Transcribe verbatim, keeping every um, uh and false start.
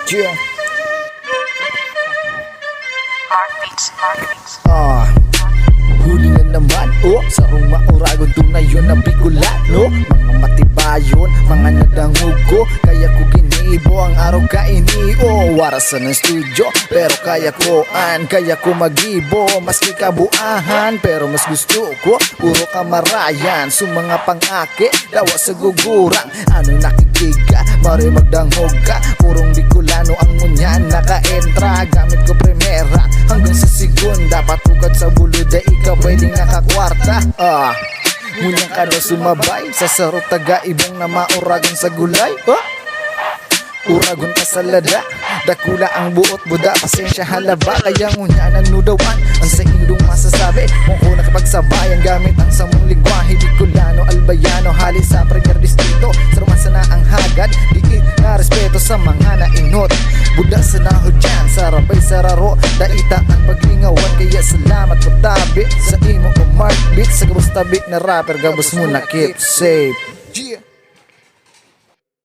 Yeah. Mark Beats, Mark Beats. Ah, huli na naman, oh, sarong mauragon, tunay yun na Bicolano. Mga matibayon, mga nadangog ko, kaya ko ginibo ang araw kaini, oh. Wara sa ng studio, pero kaya ko an, kaya ko magibo. Maski kabuahan, pero mas gusto ko puro kamarayan. Sa mga pang-aki, dawa sa gugurang, ano nakikiga, mare magdangog ka. Purong Bicolano ang ngunyan nakaentra. Gamit ko primera hanggang sa segunda, patukad sa bulod, ay ikaw pwedeng nakakwarta. Ah, ngunyan ka daw sumabay sa sarong taga-ibong na mauragon sa gulay. Ah, uragon ka sa lada, dakula ang buot buda, pasensya halaba. Kaya ngunyan ang nudawan, ang sa indong masasabi. Kung ko nakapagsabayan gamit ang samong lingwahe, Bicolano, Albayano, hali sa Premier Distrito. Sa romansa na ang hagad, diin na respeto sa mga nainot. Buda sa nahod dyan, sarabay sararo, daita ang paglingawan. Kaya salamat patabi sa imo, o Mark Beats, sa gabos tabi na rapper, gabos mo na, keep safe. Yeah.